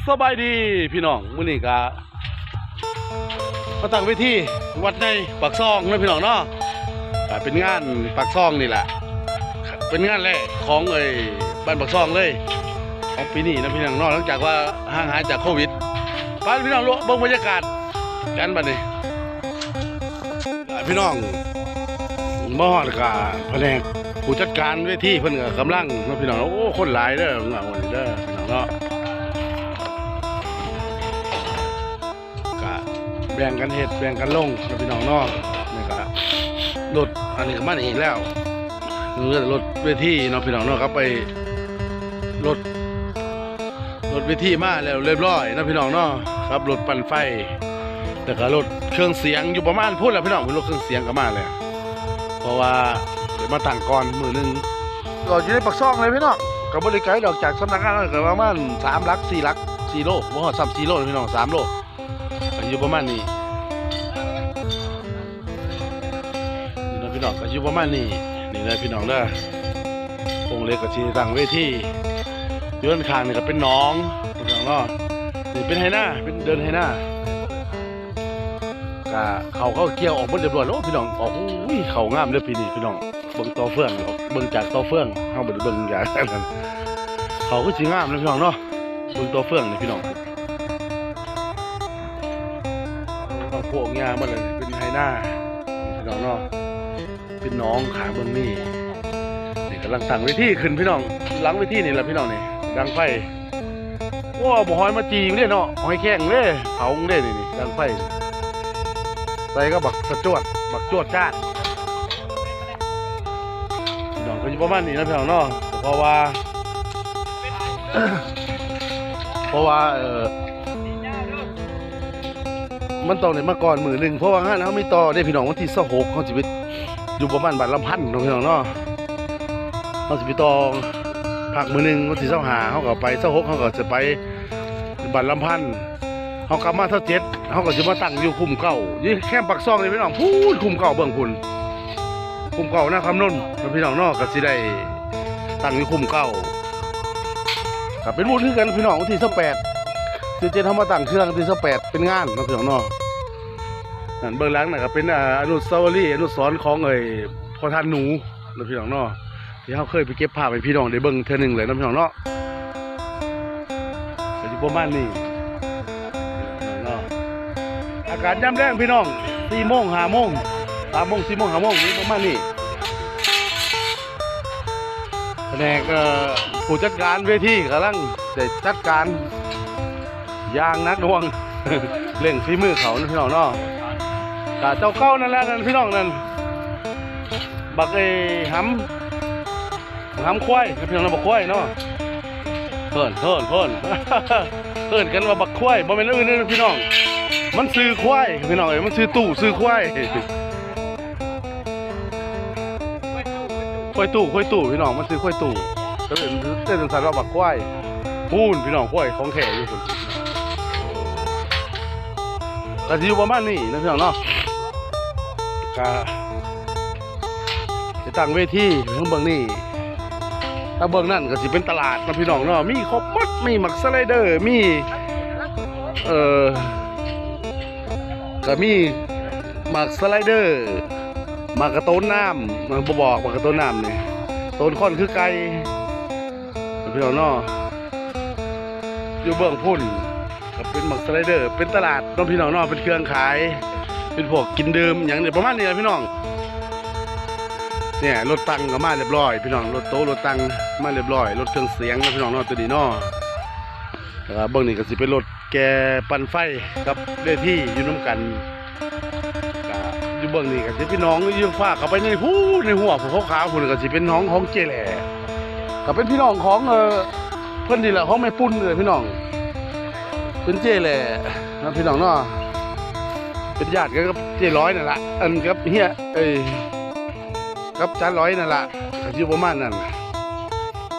ສະບາຍດີພີ່ນ້ອງ ມື້ນີ້ກະມາຕັ້ງເວທີວັດໃນປາກຊ່ອງເນາະພີ່ນ້ອງເນາະ. ກະເປັນງານປາກຊ່ອງນີ້ແຫຼະ ເປັນງານແລກຂອງ ເອີ ບ້ານປາກຊ່ອງເລີຍ ຂອງປີນີ້ເນາະພີ່ນ້ອງເນາະ ຫຼັງຈາກວ່າຫ່າງຫາຍຈາກໂຄວິດ. ໄປພີ່ນ້ອງເບິ່ງບັນຍາກາດກັນບັດນີ້. ພີ່ນ້ອງ ມາຮອດກະພະແນກຜູ້ຈັດການເວທີເພິ່ນກະກຳລັງເນາະພີ່ນ້ອງ. ໂອ້ ຄົນຫຼາຍເດີ ງາມເດີພີ່ນ້ອງເນາະ. ກະແບ່ງກັນເຮັດແບ່ງກັນລົງເນາະພີ່ນ້ອງເນາະ. ນີ້ກະລົດອັນນີ້ກະມານີ້ແລ້ວ ເຫຼືອລົດເວທີເນາະພີ່ນ້ອງເນາະ ກັບໄປລົດ ລົດເວທີມາແລ້ວຮຽບຮ້ອຍເນາະພີ່ນ້ອງເນາະ ກັບລົດປັ່ນໄຟ ແລ້ວກະລົດເຄື່ອງສຽງຢູ່ປະມານພຸ້ນລະພີ່ນ້ອງ. ລົດເຄື່ອງສຽງກະມາແລ້ວ ເພາະວ່າໄດ້ມາຕັ້ງກ່ອນມື້ໜຶ່ງ ກໍຢູ່ໃນປາກຊ່ອງເລີຍພີ່ນ້ອງ ກະບໍ່ໄດ້ໄກດອກຈາກສຳນັກງານ ກະປະມານສາມຫຼັກ ສີ່ຫຼັກ ສີ່ໂລ ບໍ່ຮອດຊ້ຳສີ່ໂລພີ່ນ້ອງ ສາມໂລ ກະຢູ່ປະມານນີ້. ນີ້ເນາະພີ່ນ້ອງ ກະຢູ່ປະມານນີ້ ນີ້ເດີພີ່ນ້ອງເດີ. ໂຄງເຫຼັກກະຊິຕັ້ງເວທີ ຢູ່ດ້ານຂ້າງນີ້ກະເປັນໜອງພີ່ນ້ອງເນາະ ນີ້ເປັນໄຮ່ນາ ເປັນເດີ່ນໄຮ່ນາ ກະເຂົ້າເຂົາກ່ຽວອອກໝົດຮຽບຮ້ອຍແລ້ວພີ່ນ້ອງ. ອອກ ໂອ້ຍ ເຂົ້າງາມເດີປີນີ້ພີ່ນ້ອງ ເບິ່ງຕໍ່ເຟືອງ ເບິ່ງຈາກຕໍ່ເຟືອງ ເຮົາບໍ່ໄດ້ເບິ່ງຢາກນັ້ນ ເຂົ້າຄືຊິງາມເນາະພີ່ນ້ອງເນາະ ເບິ່ງຕໍ່ເຟືອງນີ້ພີ່ນ້ອງ. ເຂົ້າໂພກຫຍ້າໝົດເລີຍ ເປັນໄຮ່ນາພີ່ນ້ອງເນາະ ເປັນໜອງຂ້າງເບິ່ງນີ້. ນີ້ກຳລັງຕັ້ງເວທີຂຶ້ນພີ່ນ້ອງ ຫຼັງເວທີນີ້ລະພີ່ນ້ອງ ນີ້ດັງໄຟ. ໂອ້ ເອົາບັກຫອຍມາຈີ່ເດ້ເນາະ ຫອຍແຄງເດ້ ເຜົາເດ້ນີ້ ນີ້ດັງໄຟ ໃສ່ກັບບັກສະຈວດ ບັກຈວດຈາດ. ພີ່ນ້ອງກະຢູ່ປະມານນີ້ນະພີ່ນ້ອງເນາະ ເພາະວ່າ ເພາະວ່າ ເອີ ມັນຕ້ອງໄດ້ມາກ່ອນມື້ໜຶ່ງ ເພາະວ່າງານເຮົາມີຕໍ່ເດ້ພີ່ນ້ອງ. ວັນທີຊາວຫົກເຮົາຊິໄປຢູ່ປະມານບ້ານລຳພັນເນາະພີ່ນ້ອງເນາະ ເຮົາຊິໄປຕໍ່ ພັກມື້ໜຶ່ງ ວັນທີຊາວຫ້າເຮົາກະໄປ ຊາວຫົກເຮົາກະຈະໄປບ້ານລຳພັນ ເຮົາກັບມາຊາວເຈັດ ເຮົາກະຊິມາຕັ້ງຢູ່ຄຸ້ມເກົ້າ ຢູ່ແຄມປາກຊ່ອງນີ້ພີ່ນ້ອງ ພຸ້ນຄຸ້ມເກົ້າ ເບິ່ງພຸ້ນ ຄຸ້ມເກົ້ານາຄຳນົນເນາະພີ່ນ້ອງເນາະ ກະຊິໄດ້ຕັ້ງຢູ່ຄຸ້ມເກົ້າ. ກະເປັນບຸນຄືກັນພີ່ນ້ອງ ວັນທີຊາວແປດ ຊາວເຈັດເຮົາມາຕັ້ງເຄື່ອງ ວັນທີຊາວແປດເປັນງານເນາະພີ່ນ້ອງເນາະ. ນັ້ນເບື້ອງຫຼັງນັ້ນກະເປັນ ອາ ອະນຸສາວະລີ ອະນຸສອນຂອງ ເອີ ພໍ່ທ່ານໜູ ເນາະພີ່ນ້ອງເນາະ ທີ່ເຮົາເຄີຍໄປເກັບພາບໃຫ້ພີ່ນ້ອງໄດ້ເບິ່ງເທື່ອໜຶ່ງແລ້ວເນາະພີ່ນ້ອງເນາະ. ກະຊິປະມານນີ້ເນາະ ອາກາດຍາມແລງພີ່ນ້ອງ ສີ່ໂມງ ຫ້າໂມງ ສາມໂມງ ສີ່ໂມງ ຫ້າໂມງ ຢູ່ປະມານນີ້. ພະແນກ ເອີ ຜູ້ຈັດການເວທີກຳລັງໄດ້ຈັດການຢ່າງໜັກໜ່ວງ ເລັ່ງຝີມືເຂົາເນາະພີ່ນ້ອງເນາະ. ກະເຈົ້າເກົ່ານັ້ນແຫຼະນັ້ນພີ່ນ້ອງ ນັ້ນ ບັກ ເອີ ຫຳ ຫຳຄວາຍ ພີ່ນ້ອງເນາະ ບັກຄວາຍເນາະ. ເອີ້ນ ເອີ້ນ ເອີ້ນ ເອີ້ນກັນວ່າບັກຄວາຍ ບໍ່ແມ່ນອື່ນເດ້ພີ່ນ້ອງ ມັນຊື່ຄວາຍພີ່ນ້ອງເອີຍ ມັນຊື່ຕູ້ຊື່ຄວາຍ. ຄວາຍຕູ້ ຄວາຍຕູ້ພີ່ນ້ອງ ມັນຊື່ຄວາຍຕູ້ ກະເອີ້ນ ເອີ້ນຈັ່ງຊັ້ນວ່າບັກຄວາຍ. ພຸ້ນພີ່ນ້ອງ ຄວາຍຂອງແທ້ຢູ່ພຸ້ນ. ກະຊິຢູ່ປະມານນີ້ເນາະພີ່ນ້ອງເນາະ ກະຊິຕັ້ງເວທີເທິງເບື້ອງນີ້ ທາງເບື້ອງນັ້ນກະຊິເປັນຕະຫຼາດເນາະພີ່ນ້ອງເນາະ ມີຄົບໝົດ ມີໝາກສະໄລເດີ ມີ ເອີ ກະມີໝາກສະໄລເດີ ໝາກກະໂຕນນ້ຳ ບໍ່ບອກ ໝາກກະໂຕນນ້ຳນີ້ ໂຕນຄ້ອນຄືໄກ່ ພີ່ນ້ອງເນາະ. ຢູ່ເບື້ອງພຸ້ນກະເປັນໝາກສະໄລເດີ ເປັນຕະຫຼາດເນາະພີ່ນ້ອງເນາະ ເປັນເຄື່ອງຂາຍ ເປັນພວກກິນດື່ມຫຍັງນີ້ ປະມານນີ້ລະພີ່ນ້ອງ. ເນ່ຍ ລົດຕັ່ງກະມາຮຽບຮ້ອຍພີ່ນ້ອງ ລົດໂຕະລົດຕັ່ງມາຮຽບຮ້ອຍ ລົດເຄື່ອງສຽງເນາະພີ່ນ້ອງເນາະ ໂຕນີ້ເນາະ. ແລ້ວກະເບື້ອງນີ້ກະຊິເປັນລົດ ແກ່ປັ່ນໄຟກັບເວທີຢູ່ນຳກັນ. ກະຢູ່ເບື້ອງນີ້ກະຊິເປັນໜອງ ຢູ່ຟາກເຂົ້າໄປໃນພູ້ນ ໃນຮົ້ວພູເຂົາຂາວພຸ້ນ ກະຊິເປັນໜອງຂອງເຈ້ແຫຼ້ ກະເປັນພີ່ນ້ອງຂອງ ເອີ ເພິ່ນນີ້ແຫຼະ ຂອງແມ່ປຸ້ນເອີຍພີ່ນ້ອງ ເປັນເຈ້ແຫຼ້ນະພີ່ນ້ອງເນາະ ເປັນຍາດກັນກັບເຈ້ລອຍນັ້ນລະ ອັນກັບເຮຍ ເອີ ກັບຈານລອຍນັ້ນລະ ກະຢູ່ປະມານນັ້ນ.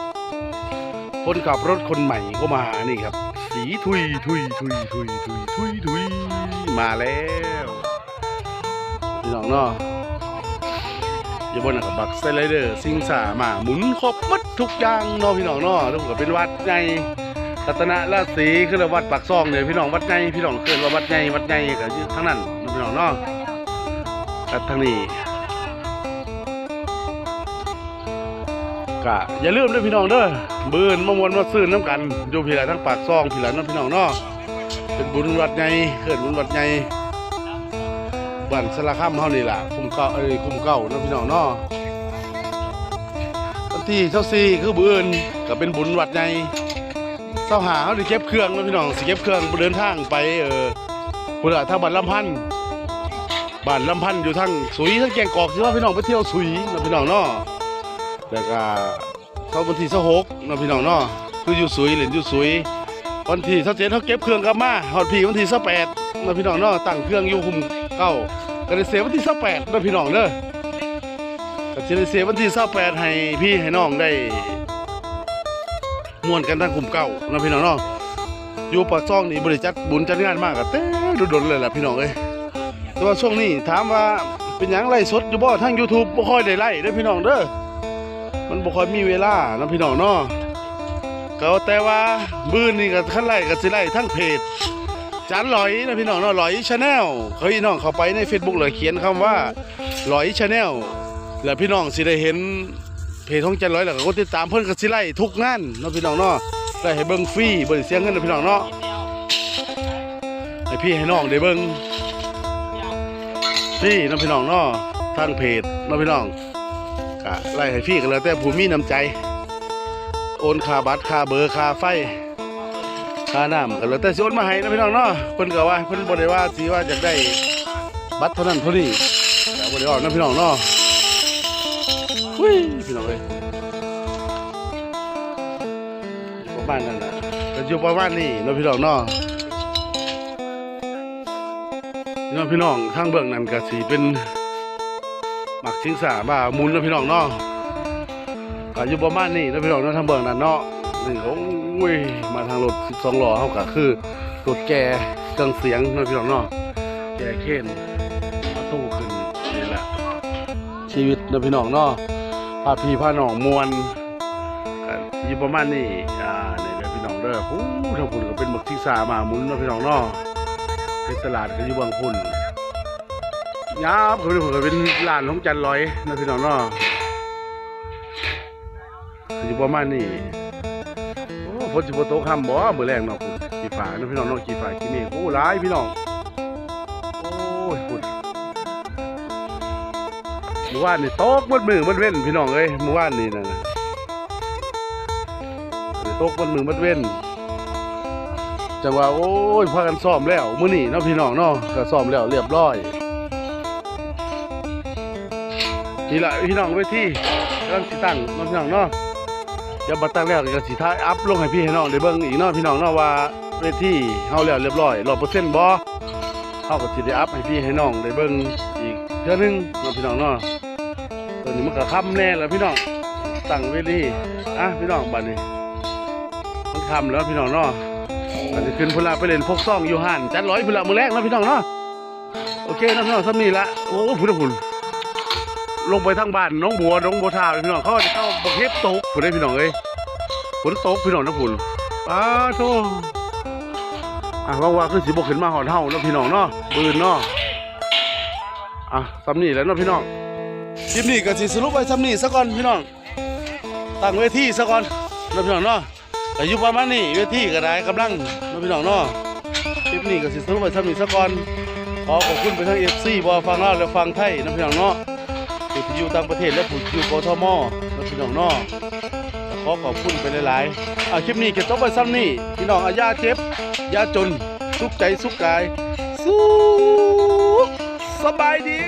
ຄົນຂັບລົດຄົນໃໝ່ກໍມານີ້ຄັບ ສີທຸຍ ທຸຍ ທຸຍ ທຸຍ ທຸຍ ທຸຍ ທຸຍ ມາແລ້ວພີ່ນ້ອງເນາະ. ຢູ່ບ່ອນນັ້ນກະບັກສະໄລເດີ ຊິງຊ້າ ມ້າໝູນ ຄົບໝົດທຸກຢ່າງເນາະພີ່ນ້ອງເນາະ. ແລ້ວກະເປັນວັດໃຫຍ່ ລັດຕະນະລາສີ ຄືວ່າວັດປາກຊ່ອງນີ້ພີ່ນ້ອງ ວັດໃຫຍ່ພີ່ນ້ອງ ເອີ້ນວ່າວັດໃຫຍ່ ວັດໃຫຍ່ກໍຢູ່ທາງນັ້ນພີ່ນ້ອງເນາະ ກັບທາງນີ້ ກະຢ່າລືມເດີພີ່ນ້ອງເດີ ມື້ອື່ນມາມ່ວນມາຊື່ນນຳກັນ ຢູ່ພີ້ລະ ທາງປາກຊ່ອງພີ້ລະເນາະພີ່ນ້ອງເນາະ ເປັນບຸນວັດໃຫຍ່ ເອີ້ນບຸນວັດໃຫຍ່ ບ້ານສາລະຄຳເຮົານີ້ລະ ຄຸ້ມເກົ້າ ເອີຍ ຄຸ້ມເກົ້າເນາະພີ່ນ້ອງເນາະ ວັນທີຊາວສີ່ ຄືມື້ອື່ນ ກະເປັນບຸນວັດໃຫຍ່ ຊາວຫ້າ ເຮົາຊິເກັບເຄື່ອງເນາະພີ່ນ້ອງ ຊິເກັບເຄື່ອງເດີນທາງໄປ ເອີ ພຸ້ນລະ ທາງບ້ານລຳພັນ ບ້ານລຳພັນຢູ່ທາງສຸຍ ທາງແກ້ງກອກ ຊິພາພີ່ນ້ອງໄປທ່ຽວສຸຍເນາະພີ່ນ້ອງເນາະ ແລ້ວກະ ເຊົ້າວັນທີຊາວຫົກເນາະພີ່ນ້ອງເນາະ ຄືຢູ່ສຸຍ ຫຼິ້ນຢູ່ສຸຍ ວັນທີຊາວເຈັດ ເຮົາເກັບເຄື່ອງກັບມາ ຮອດພີ້ວັນທີຊາວແປດເນາະພີ່ນ້ອງເນາະ ຕັ້ງເຄື່ອງຢູ່ຄຸ້ມເກົ້າ ກໍໄດ້ເສຍວັນທີຊາວແປດເດີພີ່ນ້ອງເດີ ກໍຊິໄດ້ເສຍວັນທີຊາວແປດ ໃຫ້ພີ່ໃຫ້ນ້ອງໄດ້ ມ່ວນກັນທາງຄຸ້ມເກົ້າເນາະພີ່ນ້ອງເນາະ ຢູ່ປາກຊ່ອງນີ້ບໍ່ໄດ້ຈັດບຸນຈັດງານມາກໍແຕ່ດົນໆແລ້ວລະພີ່ນ້ອງເອີຍ ແຕ່ວ່າຊ່ວງນີ້ຖາມວ່າເປັນຫຍັງໄລຟ໌ສົດຢູ່ບໍ່ ທາງຢູທູບບໍ່ຄ່ອຍໄດ້ໄລຟ໌ເດີພີ່ນ້ອງເດີ ມັນບໍ່ຄ່ອຍມີເວລາເນາະພີ່ນ້ອງເນາະ ກໍແຕ່ວ່າມື້ນີ້ກໍຄັນໄລຟ໌ກໍຊິໄລຟ໌ທາງເພຈຈານຫຼອຍເນາະພີ່ນ້ອງເນາະ ຫຼອຍແຊນແນວ ເຮົາພີ່ນ້ອງເຂົ້າໄປໃນເຟສບຸກແລ້ວຂຽນຄຳວ່າ ຫຼອຍແຊນແນວ ແລ້ວພີ່ນ້ອງຊິໄດ້ເຫັນເພຈຂອງຈັນລອຍ ແລ້ວກໍກົດຕິດຕາມ ເພິ່ນກໍຊິໄລຟ໌ທຸກງານເນາະພີ່ນ້ອງເນາະ ໄລຟ໌ໃຫ້ເບິ່ງຟຣີ ບໍ່ໄດ້ເສຍເງິນເນາະພີ່ນ້ອງເນາະ ໃຫ້ພີ່ໃຫ້ນ້ອງໄດ້ເບິ່ງຟຣີເນາະພີ່ນ້ອງເນາະ ທາງເພຈເນາະພີ່ນ້ອງ ກະໄລຟ໌ໃຫ້ຟຣີ ກໍແລ້ວແຕ່ຜູ້ມີນ້ຳໃຈ ໂອນຄ່າບັດ ຄ່າເບີ ຄ່າໄຟ ຄ່ານ້ຳກໍແລ້ວແຕ່ຊິໂອນມາໃຫ້ເນາະພີ່ນ້ອງເນາະ ເພິ່ນກໍວ່າ ເພິ່ນບໍ່ໄດ້ວ່າຊິວ່າຢາກໄດ້ບັດເທົ່ານັ້ນເທົ່ານີ້ ກໍບໍ່ໄດ້ເວົ້າເນາະພີ່ນ້ອງເນາະ ອຸ້ຍ ພີ່ນ້ອງເອີຍ ປະມານນັ້ນລະ ກໍຢູ່ປະມານນີ້ເນາະພີ່ນ້ອງເນາະ ພີ່ນ້ອງ ພີ່ນ້ອງ ທາງເບື້ອງນັ້ນກໍຊິເປັນໝາກຊິງຊ້າມ້າໝູນເນາະພີ່ນ້ອງເນາະ ກໍຢູ່ປະມານນີ້ເນາະພີ່ນ້ອງເນາະ ທາງເບື້ອງນັ້ນເນາະ ນີ້ ໂອ້ຍ ມາທາງລົດສິບສອງລໍ້ເຮົາກໍຄືລົດແກ່ເຄື່ອງສຽງເນາະພີ່ນ້ອງເນາະ ແກ່ເຄນ ປະຕູຂຶ້ນ ນີ້ແຫຼະ ຊີວິດເນາະພີ່ນ້ອງເນາະ ພາພີ່ພານ້ອງມ່ວນ ກໍຢູ່ປະມານນີ້ ອ່າ ນີ້ເດີພີ່ນ້ອງເດີ ພູ້ ທາງພຸ້ນກໍເປັນໝາກຊິງຊ້າມ້າໝູນເນາະພີ່ນ້ອງເນາະ ເປັນຕະຫຼາດກໍຢູ່ເບື້ອງພຸ້ນ ຍາບເຂົ້າໄປພຸ້ນກໍເປັນຮ້ານຂອງຈັນລອຍເນາະພີ່ນ້ອງເນາະ ກໍຢູ່ປະມານນີ້ ໂອ້ ຝົນຊິບໍ່ຕົກຮຳບໍ່ມື້ແລງເນາະ ຂີ້ຟ້າເນາະພີ່ນ້ອງເນາະ ຂີ້ຟ້າຂີ້ເມກ ໂອ້ ຫຼາຍພີ່ນ້ອງ ໂອ້ຍ ພຸ້ນ ມື້ວານນີ້ຕົກໝົດມື້ໝົດເວັນພີ່ນ້ອງເອີຍ ມື້ວານນີ້ນະ ຕົກໝົດມື້ໝົດເວັນ ຈັ່ງວ່າ ໂອ້ຍ ພາກັນຊ້ອມແລ້ວມື້ນີ້ເນາະພີ່ນ້ອງເນາະ ກໍຊ້ອມແລ້ວລຽບລ້ອຍ ນີ້ລະພີ່ນ້ອງ ເວທີກຳລັງຊິຕັ້ງເນາະພີ່ນ້ອງເນາະ ດຽວບັດຕັ້ງແລ້ວກໍຊິຖ່າຍອັບລົງໃຫ້ພີ່ໃຫ້ນ້ອງໄດ້ເບິ່ງອີກເນາະພີ່ນ້ອງເນາະ ວ່າເວທີເຮົາແລ້ວລຽບລ້ອຍຮ້ອຍເປີເຊັນບໍ່ ເຮົາກໍຊິໄດ້ອັບໃຫ້ພີ່ໃຫ້ນ້ອງໄດ້ເບິ່ງອີກເທື່ອໜຶ່ງເນາະພີ່ນ້ອງເນາະ ຕອນນີ້ມັນກໍຄ່ຳແດ່ລະພີ່ນ້ອງ ຕັ້ງເວທີ ອ່ະ ພີ່ນ້ອງ ບາດນີ້ມັນຄ່ຳແລ້ວພີ່ນ້ອງເນາະ ກໍຊິຂຶ້ນພຸ້ນລະ ໄປຫຼິ້ນປົກຊອງຢູ່ຮ້ານຈັນລອຍພຸ້ນລະ ມື້ແລງເນາະພີ່ນ້ອງເນາະ ໂອເຄເນາະພີ່ນ້ອງ ສ່ຳນີ້ລະ ໂອ້ ພຸ້ນ ພຸ້ນ ລົງໄປທາງບ້ານໜອງບົວ ໜອງບົວທາພີ່ນ້ອງ ເຂົາເຈົ້າບັກເຫັບຕົກພຸ້ນເດ້ພີ່ນ້ອງເອີຍ ຝົນຕົກພີ່ນ້ອງທາງພຸ້ນ ປາໂທ ອ່ະ ຫວັງວ່າຄືຊິບໍ່ຂຶ້ນມາຮອດເຮົາເນາະພີ່ນ້ອງເນາະ ມື້ອື່ນເນາະ ອ່ະ ສ່ຳນີ້ແຫຼະເນາະພີ່ນ້ອງ ຄລິບນີ້ກໍຊິສະຫຼຸບໄວ້ສ່ຳນີ້ສາກ່ອນພີ່ນ້ອງ ຕັ້ງເວທີສາກ່ອນເນາະພີ່ນ້ອງເນາະ ກໍຢູ່ປະມານນີ້ ເວທີກໍໄດ້ກຳລັງເນາະພີ່ນ້ອງເນາະ ຄລິບນີ້ກໍຊິສະຫຼຸບໄວ້ສ່ຳນີ້ສາກ່ອນ ຂໍຂອບຄຸນໄປທາງເອັຟຊີ ບໍ່ວ່າຝັ່ງລາວ ແລະ ຝັ່ງໄທເນາະພີ່ນ້ອງເນາະ ຜູ້ທີ່ຢູ່ຕ່າງປະເທດ ແລະ ຜູ້ທີ່ຢູ່ກທມ ເນາະພີ່ນ້ອງເນາະ ກໍຂໍຂອບຄຸນໄປຫຼາຍໆ ອ່າ ຄລິບນີ້ກໍຈົບໄວ້ສ່ຳນີ້ ພີ່ນ້ອງ ອ່າ ຢ່າເຈັບ ຢ່າຈົນ ສຸກໃຈສຸກກາຍ ສຸກ ສະບາຍດີ.